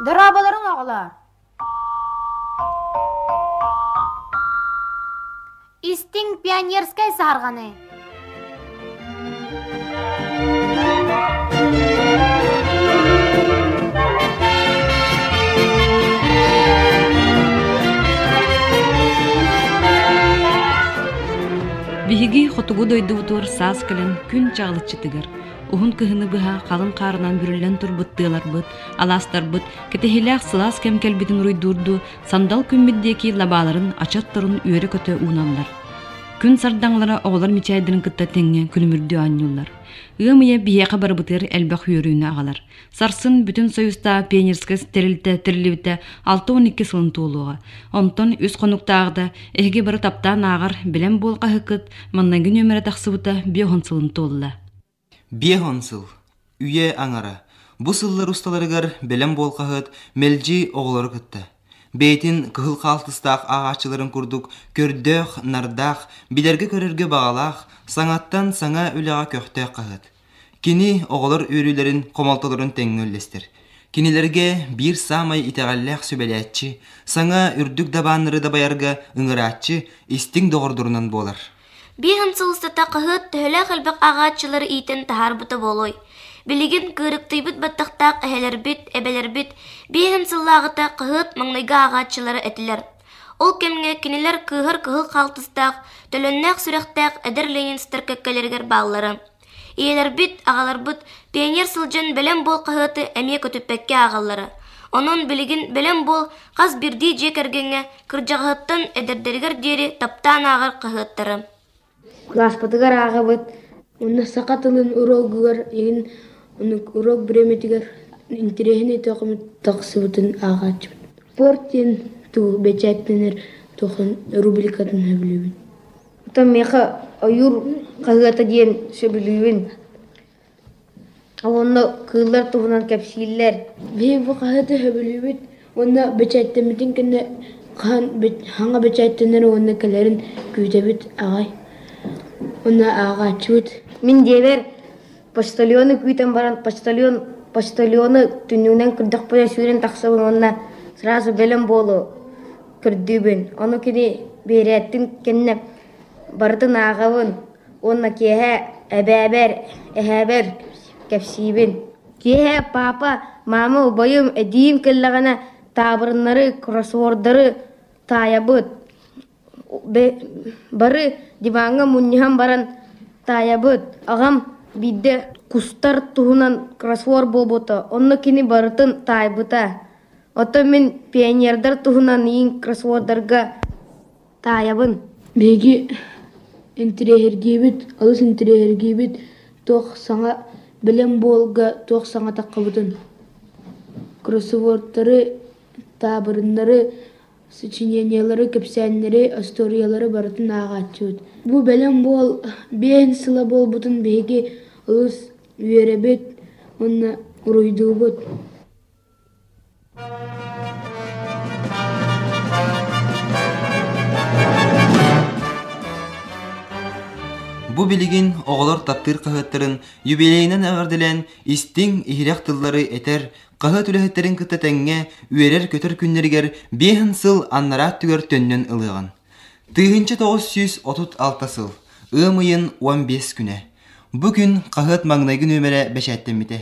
Дорооболоруҥ, оҕолоор! Истиҥ пионерскай саһарҕаны! Биһиги хотугу дойдубутугар саас кэлэн күн чаҕылыччытыгар Уһун кыһыны быһа халыҥ хаарынан бүрүллэн турбут тыаларбыт, алаастарбыт кэтэһиилээх сылаас кэм кэлбитин уруйдуурдуу сандал күммүт диэки лабааларын ача отторун үөрэ-көтө ууналлар. Күн сардаҥалара оҕолор мичээрдэрин кытта тэҥҥэ күлүмүрдүү оонньууллар. Ыам ыйа биһиэхэ барыбытыгар элбэх үөрүүнү аҕалар. Сарсын бүтүн Союзтаах пионерскай тэрилтэ тэриллибитэ 62 сылын туолуоҕа. Онтон үс хонуктааҕыта эһиги бары таптаан ааҕар Бэлэм буол хаһыаккыт маҥнайгы нүөмэрэ тахсыбыта 50 сылын туолла. 50 сыл. Үйэ аҥара. Бу сыллар усталарыгар Бэлэм буол хаһыат мэлдьи оҕолору кытта. Бэйэтин кыһыл хаалтыстаах ааҕааччыларын курдук көрдөөх, нардаах, билэргэ-көрөргө баҕалаах, саҥаттан саҥа үлэҕэ көхтөөх хаһыат. Кини оҕолор үөрүүлэрин, хомолтолорун тэҥҥэ үллэстэр. Кинилэргэ биир саамай итэҕэллээх сүбэлээччи, саҥа үрдүк дабааннары дабайарга ыҥырааччы истиҥ доҕордорунан буолар. Биир сыл устата хаһыат төһөлөөх элбэх ааҕааччылары иитэн таһаарбыта буолуой? Билигин кыырыктыйбыт баттахтаах эһэлэрбит, эбэлэрбит биир сыллааҕыта хаһыат маҥнайгы ааҕааччылара этилэр. Ол кэмҥэ кинилэр кыыһар кыһыл хаалтыстаах, төлөннөөх сүрэхтээх эдэр ленинстэр кэккэлэригэр бааллара. Ийэлэрбит, аҕаларбыт пионер сылдьан Бэлэм буол хаһыаты эмиэ көтүппэккэ ааҕаллара. Онон билигин Бэлэм буол хас биирдии дьиэ кэргэҥҥэ кырдьаҕаһыттан эдэрдэригэр диэри таптаан ааҕар хаһыаттара. Кылааспытыгар ааҕабыт. Уонна саха тылын уруогугар игин уруок бириэмэтигэр интэриэһинэй тахсыбытын ааҕааччыбыт. Спорт диэн тугу бэчээттэнэр туохун рубрикатын сөбүлүүбүн. Оттон миэхэ ойуур хаһыата диэн сөбүлүүбүн. Уонна кыыллар туһунан кэпсииллэр. Биһиги бу хаһыаты сөбүлүүбүт уонна бэчээттэммитин кэннэ хаһан хаҥа бэчээттэнэр уонна кэлэрин күүтэбит аҕай. Уонна ааҕааччыбыт. Мин дьиэбэр почтальону күүтэн баран почтальон почтальону түннүгүнэн көрдөхпүнэ сүүрэн тахсабын уонна сразу бэлэм буолу көрдүүбүн. Ону кини биэрээттин кэннэ барытын ааҕабын уонна киэһэ эбээбэр, эһээбэр кэпсиибин. Киэһэ папа, мама убайым, эдьиийим кэллэҕинэ таабырыннары, кроссвордары таайабыт. Бары диваҥҥа мунньуһан баран таайабыт. Аҕам биирдэ кустар туһунан кроссворд буолбута, онно кини барытын таайбыта. Оттон мин пионердар туһунан иин кроссвордарга таайабын. Биһиги интириэһиргиибит, олус интириэһиргиибит туох саҥа бэлэм буолга туох саҥа таххыбытын. Кроссвордтары, таабырыннары, сочинениелары, кэпсээннэри, остуоруйалары барытын ааҕааччыбыт. Бу бэлэм буол биэһин сыла буолбутун биһиги олус үөрэбит уонна уруйдуубут. Бу билигин оҕолор таптыыр хаһыаттарын юбилейынан эҕэрдэлээн истиҥ, иһирэх тыллары этэр, хаһыат үлэһиттэрин кытта тэҥҥэ үөрэр-көтөр күннэригэр биэһин сыл аннараа өттүгэр төннөн ылыаҕын. 1936 сыл, ыам ыйын 15 күнэ. Бу күн хаһыат маҥнайгы нүөмэрэ бэчээттэммитэ.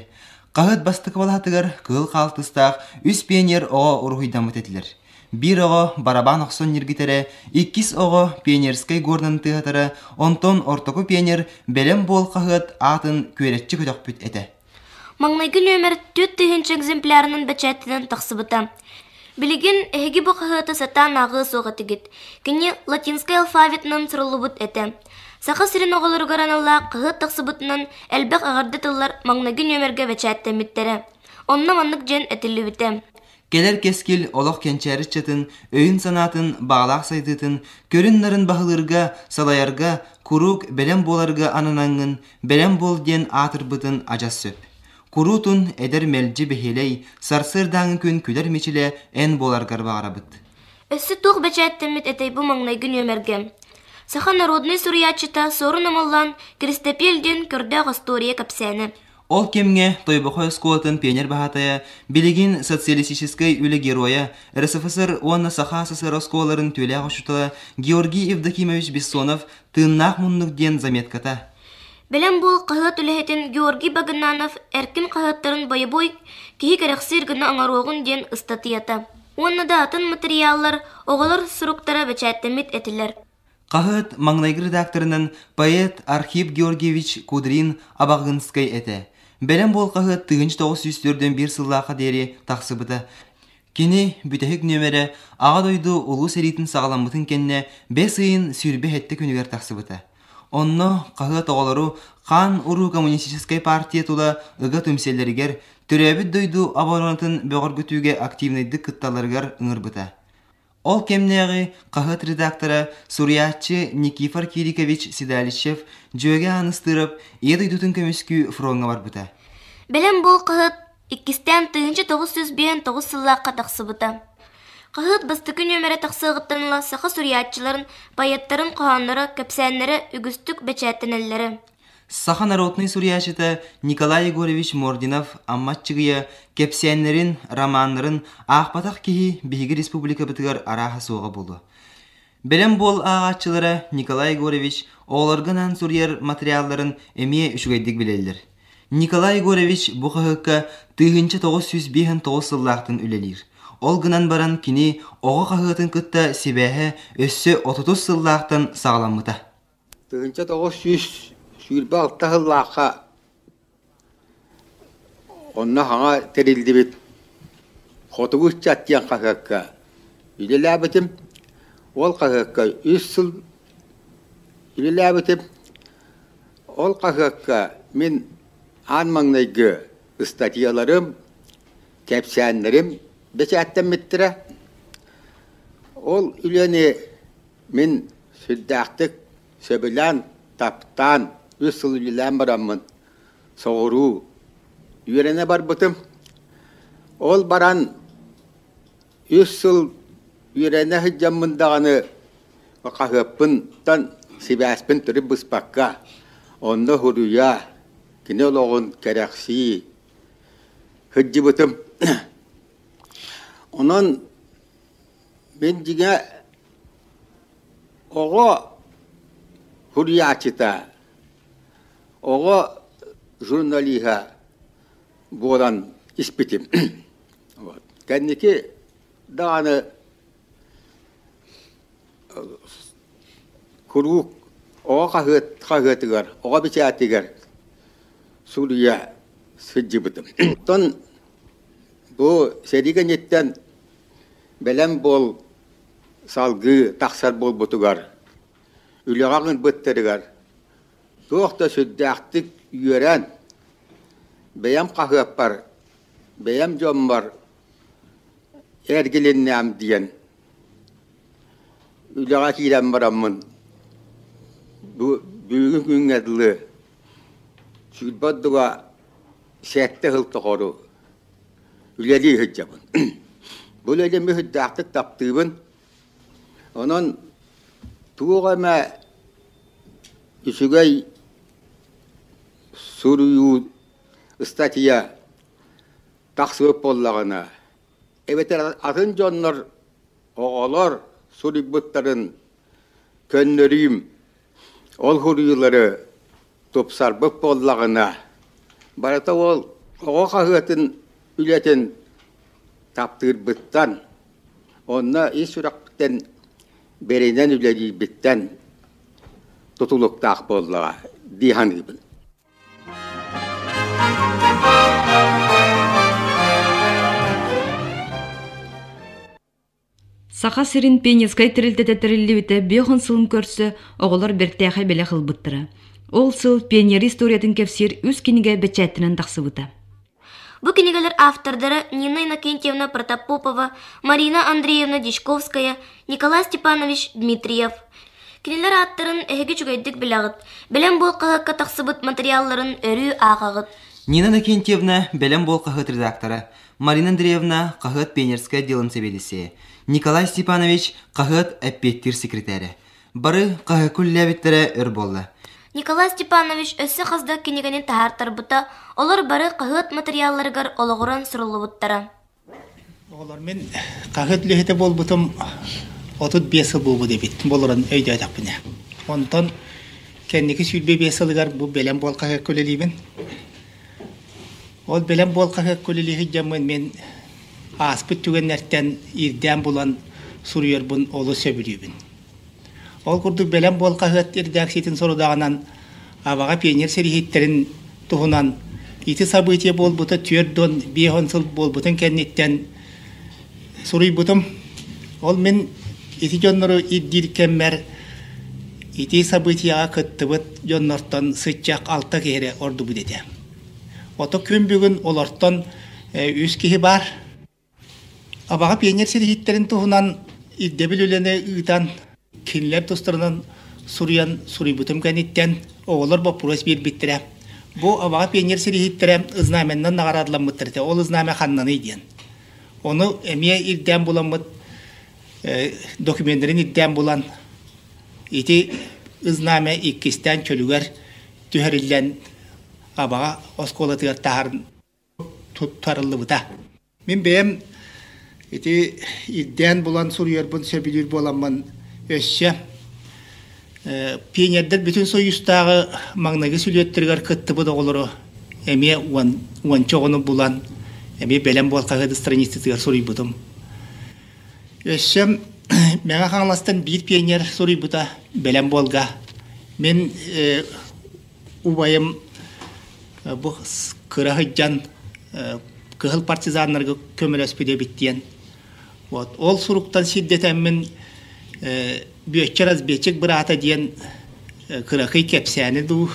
Хаһыат бастакы балаһатыгар кыһыл хаалтыстаах үс пионер оҕо уруһуйдаммыт этилэр. Биир оҕо барабан охсон ньиргитэрэ, иккис оҕо пионерскай горнаны тыаһатара, онтон ортоку пионер «Бэлэм буол» хаһыат аатын күөрэччи көтөхпүт этэ. Маҥнайгы нүөмэр 4000 экземплярынан бэчээттэнэн тахсыбыта. Билигин эһиги бу хаһыаты сатаан ааҕыа суох этигит. Кини латинскай алфавитынан суруллубут этэ. Саха сирин оҕолоругар аналлаах хаһыат тахсыбытынан элбэх эҕэрдэ тыллар маҥнайгы нүөмэргэ бэчээттэммиттэрэ. Онно маннык диэн этиллибитэ. Кэлэр кэскил олох кэнчээри ыччатын өйүн-санаатын, баҕалаах сайдыытын, көрүн-нарын баһылыырга, салайарга, куруук бэлэм буоларга ананаҥҥын бэлэм буол диэн аатырбытын адьас сөп. Куруутун эдэр мэлдьи бэһиэлэй, сарсыардааҥҥы күн күлэр мичилэ эн буоларгар баҕарабыт. Өссө туох бэчээттэммит этэй бу маҥнайгы нүөмэргэ? Саха народнай суруйааччыта Суорун Омоллоон Киристэпиэл диэн көрдөөх остуоруйа кэпсээнэ. Ол кэмҥэ Тойбохой оскуолатын пионер баһаатайа, билигин социалистическай үлэ геройа, РСФСР уонна Саха СССР оскуолаларын түөлээх учуутала Георгий Евдокимович Бессонов «Тыыннаах муннук» диэн заметката. Бэлэм буол хаһыат үлэһитин Георгий Багынанов эркин хаһыаттарын бойобуой киһи кэрэхсиир гына оҥоруоҕун диэн ыстатыйата уонна да атын матырыйааллар оҕолор суруктара бэчээттэммит этилэр. Хаһыат маҥнайгы редакторынан поэт Архип Георгиевич Кудрин Абаҕынскай этэ. Бэлэм буол хаһыат 1941 сыллаахха диэри тахсыбыта. Кини бүтэһик нүөмэрэ Аҕа дойду Улуу сэриитин саҕаламмытын кэннэ бэс ыйын 27 күнүгэр тахсыбыта. Онно хаһыат оҕолору хаан уруу коммунистическай партия тула ыга түмсэллэригэр, төрөөбүт дойду оборонатын бөҕөргөтүүгэ активнайдык кытталларыгар ыҥырбыта. Ол кэмнээҕи хаһыат редактора, суруйааччы Никифор Кирикович Седалищев Дьүөгэ Ааныстыырап Ийэ дойдутун көмүскүү фроҥҥа барбыта. Бэлэм буол хаһыат иккистээн 1959 сыллаахха тахсыбыта. Хаһыат бастакы нүөмэрэ тахсыаҕыттан ыла саха суруйааччыларын, поэттарын хоһоонноро, кэпсээннэрэ үгүстүк бэчээттэнэллэрэ. Саха народнай суруйааччыта Николай Егорович Мординов Амма Аччыгыйа кэпсээннэрин, романнарын аахпатах киһи биһиги республикабытыгар арааһа суоҕа буолуо. Бэлэм буол ааҕааччылара Николай Егорович оҕолорго анаан суруйар материалларын эмиэ үчүгэйдик билэллэр. Николай Егорович бу хаһыакка 1959 сыллаахтан үлэлиир. Ол гынан баран кини оҕо хаһыатын кытта сибээһэ өссө 30 сыллаахтан саҕаламмыта. 1926 сыллаахха онно хаҥа тэриллибит Хотугу ыччат диэн хаһыакка үлэлээбитим. Ол хаһыакка үс сыл үлэлээбитим. Ол хаһыакка мин аан маҥнайгы ыстатыйаларым, кэпсээннэрим бэчээттэммиттэрэ. Ол үлэни Мин сүрдээхтик сөбүлээн, таптаан, үс сыл үлэлээн бараммын соҕуруу үөрэнэ барбытым. Ол баран үс сыл үөрэнэ сылдьаммын даҕаны хаһыаппынтан сибээспин төрүт быспакка, онно суруйа, кини олоҕун кэрэхсии сылдьыбытым. Онон Мин дьиҥэ оҕо суруйааччыта, оҕо журналиһа буолан испитим. Вот. Кэнники даҕаны куруук оҕо хаһыат хаһыатыгар, оҕо бэчээтигэр суруйа сылдьыбытым. Оттон бу сэрии кэнниттэн Бэлэм буол салгыы тахсар буолбутугар, үлэҕэ ыҥырбыттарыгар туох да сүрдээхтик үөрэн, бэйэм хаһыаппар, бэйэм дьоммор эргилиннэм диэн үлэҕэ киирэн бараммын бу бүгүҥҥү күҥҥэ дылы сүүрбэ ордуга сэттэ сыл тухары үлэлии сылдьабын. Бу үлэни сүрдээхтик таптыыбын. Онон туох эмэ үчүгэй суруйуу ыстатыйа тахсыбыт буоллаҕына, эбэтэр атын дьоннор, оҕолор суруйбуттарын көннөрүүм, ол суруйуулары тупсарбыт буоллаҕына, барыта ол оҕо хаһыатын үлэтин таптыырбыттан, онно ис сүрэхпиттэн бэринэн үлэлиирбиттэн тутулуктаах буоллаҕа дии саныыбын. Саха сирин пионерскай тэрилтэтэ тэриллибитэ биэс сылын көрсө оҕолор бэртээхэй бэлэх ылбыттара. Ол сыл пионер историятын кэпсиир үс кинигэ бэчээттэнэн тахсыбыта. Бу кинигэлэр автордара Нина Иннокентьевна Протопопова, Марина Андреевна Дьячковская, Николай Степанович Дмитриев. Кинилэр ааттарын эһиги үчүгэйдик билэҕит, бэлэм буол хаһыакка тахсыбыт матырыйаалларын өрүү ааҕаҕыт. Нина Иннокентьевна бэлэм буол хаһыат редактора, Марина Андреевна хаһыат пионерскай отделын сэбиэдиссэйэ, Николай Степанович хаһыат эппиэттиир секретарэ. Бары хаһыакка үлэлээбиттэрэ өр буолла. Николай Степанович өссө хас да кинигэни таһаартарбыта, олор бары хаһыат матырыйаалларыгар олоҕуран суруллубуттара. Оҕолор мин хаһыат үлэһитэ буолбутум 35 сыл буолбут эбит буоларын өйдөөтөхпүнэ. Онтон кэнники 25 сылыгар бу бэлэм буол хаһыакка үлэлиибин. Ол бэлэм буол хаһыакка үлэлии сылдьаммын мин ааспыт түгэннэртэн ирдээн булан суруйарбын олус сөбүлүүбүн. Ол курдук бэлэм буол хаһыат редакциятын сорудаҕынан Абаҕа пионер сэрииһиттэрин туһунан ити событие буолбута 45 сыл буолбутун кэнниттэн суруйбутум. Ол мин ити дьоннору ирдиир кэммэр ити событиеҕа кыттыбыт дьоннортон сыччах алта киһи эрэ ордубут этэ. Ото күн бүгүн олортон үс киһи баар. Абаҕа пионер сэрииһиттэрин туһунан ирдэбил үлэни ыытан, кинилэр тустарынан суруйан суруйбутум кэнниттэн оҕолор боппуруос биэрбиттэрэ. Бу Абаҕа пионер сэрииһиттэрэ знаменнан наҕараадаламмыттар этэ. Ол знамя ханнаный диэн. Ону эмиэ ирдээн буламмыт, докуменнарын ирдээн булан, ити знамя иккистээн чөлүгэр түһэриллэн Абаҕа оскуолатыгар таһарын туттарыллыбыта. Мин бэйэм ити ирдээн булан суруйарбын сөбүлүүр буоламмын өссө пионердар бүтүн союзтааҕы маҥнайгы сүлүөттэригэр кыттыбыт оҕолору эмиэ уонча оҕону булан эмиэ бэлэм буол хаһыат страницатыгар суруйбутум. Өссө Мэҥэ Хаҥаластан биир пионер суруйбута бэлэм буолга. Мин убайым бу кыра сылдьан кыһыл партизаннарга көмөлөспүт эбит диэн. Вот ол суруктан сирдэтэммин Бүөччэ разведчик быраата диэн кыракый кэпсээни дуу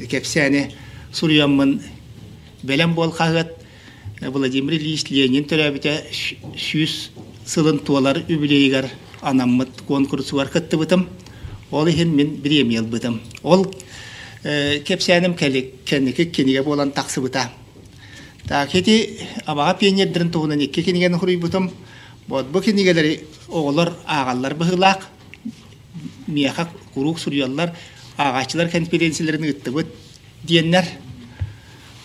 кэпсээни суруйаммын бэлэм буол хаһыат Владимир Ильич Ленин төрөөбүтэ 100 сылын туолар үбүлүөйүгэр анаммыт куонкурсугар кыттыбытым. Ол иһин мин бириэмийэ ылбытым. Ол кэпсээним кэнники кинигэ буолан тахсыбыта. Так ити Абаҕа пионердарын туһунан икки кинигэни суруйбутум. Вот бу кинигэлэри оҕолор ааҕаллар быһыылаах. Миэхэ куруук суруйаллар, ааҕааччылар конференцияларын ыыттыбыт диэннэр.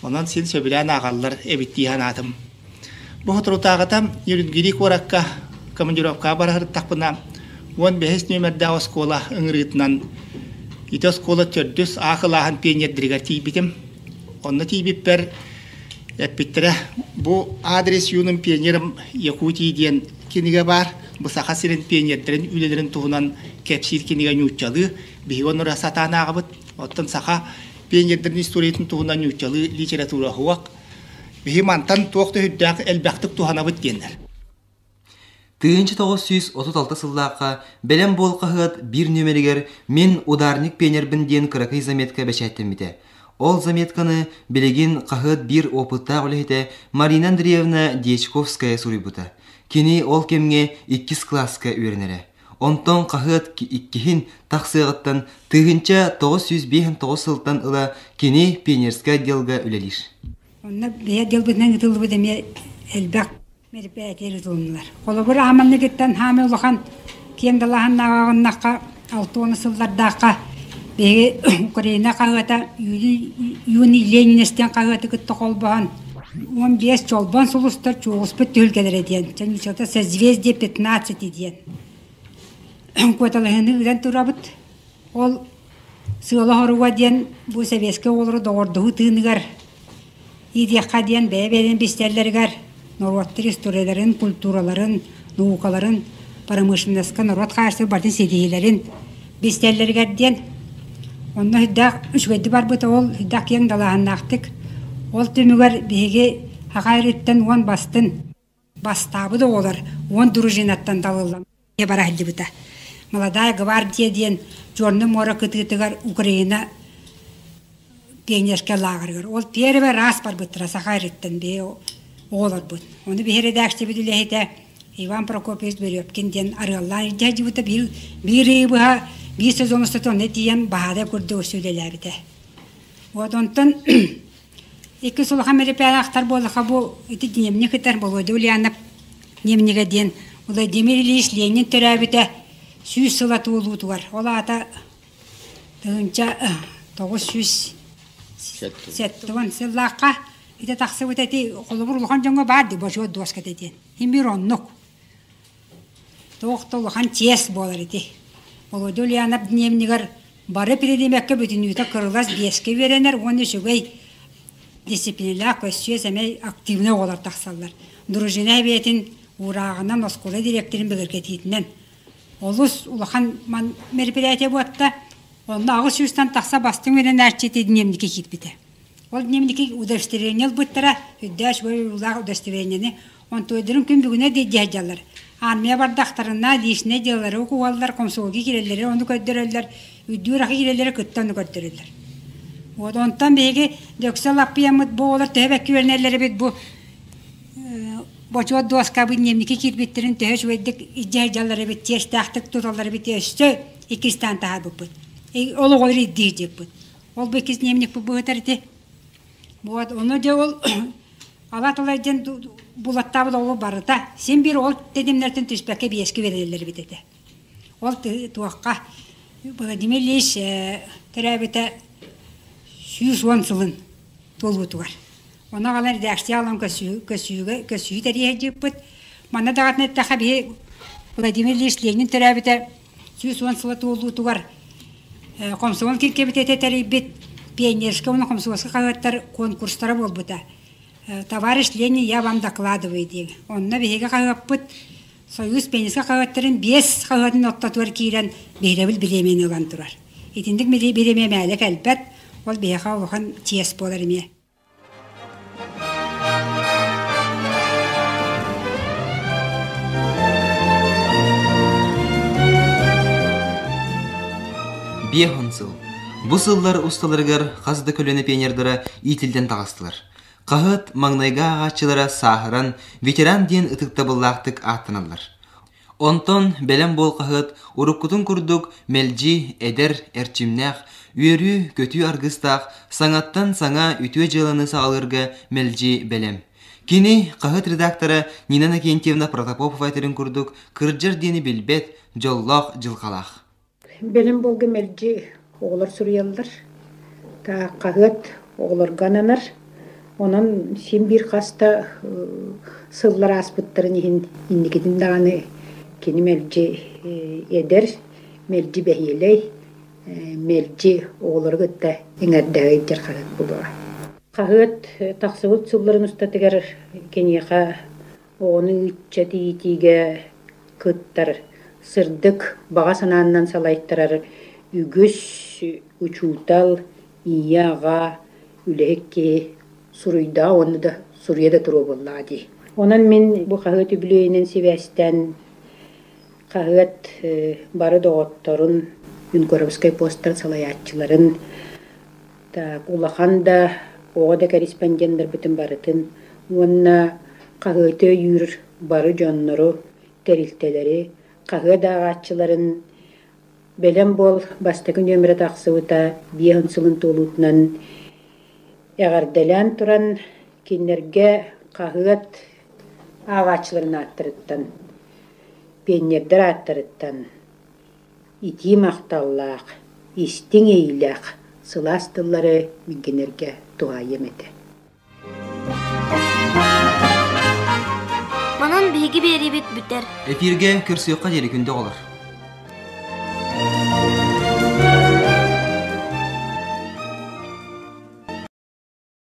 Онон син сөбүлээн ааҕаллар эбит дии санаатым. Бу соторутааҕыта Нерюнгри куоракка командировкаҕа бара сырыттахпына, 15 нүөмэрдээх оскуола ыҥырыытынан ити оскуола төрдүс А кылааһын пионердэригэр тиийбитим. Онно тиийбиппэр эппиттэрэ, бу адрес юным пионерам Якутии диэн кинигэ баар. Бу Саха сирин пионердэрин үлэлэрин туһунан кэпсиир кинигэ нууччалыы. Биһиги онно сатаан ааҕабыт. Оттон саха пионердарын историятын туһунан нууччалыы литература суох. Биһи мантан туох да үрдээх элбэхтик туһанабыт диэннэр. 1936 сыллаахха «Бэлэм буол» хаһыат биир нүөмэригэр «Мин ударник пионербын» диэн кыракый заметка бэчээттэммитэ. Ол заметканы билигин хаһыат биир опыттаах үлэһитэ Марина Андреевна Дьячковская суруйбута. Кини ол кэмҥэ иккис кылааска үөрэнэрэ. Онтон хаһыат иккиһин тахсыаҕыттан 1959 сылтан ыла кини пионерскай отделга үлэлиир. Онно бэйэ отделбытынан ытыллыбыт эмиэ элбэх мероприятие ытылыннылар. Холобур, ааманныгыттан хаамай улахан киэҥ далааһыннааҕыннахха 60 сыллардаахха биһиги Украина хаһыата Юный Ленинец диэн хаһыаты кытта холбоһон 15 чолбон сулустар чугуспут түһүлгэлэрэ диэн чанчата созвездие 15 диэн куоталаһыыны ыытан турабыт. Ол сыала-соруга диэн бу сэбиэскэй оҕолору доҕордоһуу тыыныгар иитиэххэ диэн бэйэ-бэйэлэрин билсэллэригэр норуоттар историяларын, культураларын, наукаларын, промышленноска норуот хаачыстыба барытын ситиһиилэрин билсэллэригэр диэн онно сүрдээх үчүгэйдик барбыта ол сүрдээх киэҥ далааһыннаахтык ол түмүгэр биһиги Саха сириттэн уон бастын бастаабыт оҕолор уон дружинаттан талыллан бара сылдьыбыта. Молодая гвардия диэн Черное море кытыытыгар Украина пионерскай лааҕырыгар. Ол первый раз барбыттара Саха сириттэн биһи оҕолорбут. Ону биһи редакциябыт үлэһитэ Иван Прокопьевич Березкин диэн арыаллаан илдьэ сылдьыбыта биир, биир ыйы быһа биир сезон устата онно тиийэн баһаадай курдук өссө үлэлээбитэ. Вот онтон иккис улахан мероприятиялаахтар буоллаха бу ити дневник ытар Володя Ульянов дневнигэ диэн Владимир Ильич Ленин төрөөбүтэ 100 сыла туолуутугар. Ол аата тыһыынча 970 сыллаахха ити тахсыбыт эти холобур улахан дьоҥҥо баар дии бочуот дуоската диэн. Имир оннук. Туох да улахан чиэс буолар ити. Володя Ульянов дневнигэр бары предмеккэ бүтүннүүтэ кырылас биэскэ үөрэнэр уонна үчүгэй дисциплинэлээх көссүө сэмэй активнай оҕолор тахсаллар. Дружина эбиэтин уурааҕынан оскуола дириэктэрин бигэргэтиитинэн олус улахан мероприятие буотта. Онно 800-тан тахса бастыҥ үөрэнээччи ити дневникке киирбитэ. Ол дневники удостоверение ылбыттара, үрдээх үчүгэй удостоверениени Онтуойдарын күн бүгүнэ диэдди сылдьаллар. Армия бардахтарына личнэй дьыалалары укуһаллар, комсомолга киирэллэри ону көрдөрөллөр, үрдүүр ахы киирэллэри кытта ону көрдөрөллөр. Вот онтон биһиги дөксө лаппыйаммыт бу оҕолор төһө бэккэ үөрэнэллэр эбит бу бочуот дуоскабыт дневники киирбиттэрин төһө үчүгэйдик илдьэ сылдьаллар эбит, чиэстээхтик туталлар эбит өссө иккистээн таһаарбыппыт. Ол оҕолор ирдии сылдьыппыт. Ол бу иккис дневникпыт быһытар ити. Вот ону дьэ ол Ала тылай диэн булаттаабыт оҕо барыта син биир ол тэтимнэртэн түспэккэ биэскэ биэрэллэр эбит этэ. Ол туохха Владимир Ильич төрөөбүтэ 110 сылын туолуутугар. Ону аҕалан редакция аҕалан көссүүгэ көссүү тэрийэ сылдьыппыт. Манна даҕатан эттэххэ биһи Владимир Ильич Ленин төрөөбүтэ 110 сыла туолуутугар Комсомол кэмитиэтэ тэрийбит пионерскай уонна комсомольскай хаһыаттар конкурстара буолбута. Товарищ Ленин, я вам докладываю диэн. Онно биһиги хаһыаппыт Союз пионерскай хаһыаттарын биэс хаһыатын ортотугар киирэн биһирэбил бириэмийэни ылан турар. Итинник бириэмийэ мээлэ кэлбэт, ол биһиэхэ улахан чиэс буолар эмиэ. Биэһон сыл. Бу сыллар усталарыгар хас да көлүөнэ пионердара иитиллэн таҕыстылар. Хаһыат маҥнайгы ааҕааччылара сааһыран, ветеран диэн ытыктабыллаахтык ааттаналлар. Онтон «Бэлэм буол» хаһыат уруккутун курдук мэлдьи эдэр, эрчимнээх, үөрүү-көтүү аргыстаах, саҥаттан саҥа үтүө дьыаланы саҕалыырга мэлдьи бэлэм. Кини хаһыат редактора Нина Иннокентьевна Протопопова этэрин курдук кырдьар диэни билбэт, дьоллоох дьылҕалаах. Бэлэм буолга мэлдьи оҕолор суруйаллар. Хаһыат оҕолорго ананар. Онон син биир хас да сыллар ааспыттарын иһин инникитин даҕаны кини мэлдьи эдэр, мэлдьи бэһиэлэй, мэлдьи оҕолору кытта эҥэрдэһэ сылдьар хаһыат буолуоҕа. Хаһыат тахсыбыт сылларын устатыгар киниэхэ оҕону ыччат иитиигэ кыттар, сырдык баҕа санааннан салайтарар үгүс учуутал, ийэ-аҕа, үлэһит киһи суруйдаҕа уонна да суруйа да туруо буоллаҕа дии. Онон мин бу хаһыат үбүлүөйүнэн сибээстээн хаһыат бары доҕотторун, Юнкоровскай постар салайааччыларын, так, улахан да, оҕо да корреспонденнарбытын барытын уонна хаһыаты өйүүр бары дьоннору, тэрилтэлэри, хаһыат ааҕааччыларын Бэлэм буол бастакы нүөмэрэ тахсыбыта 50 сылын туолуутунан эҕэрдэлээн туран, кинилэргэ хаһыат ааҕааччыларын ааттарыттан, пионердар ааттарыттан итии махталлаах, истиҥ иэйиилээх сылаас тыллары мин кинилэргэ туһаайыам этэ. Манан биһиги биэриибит бүтэр. Эфиргэ көрсүөххэ диэри күндү оҕолор.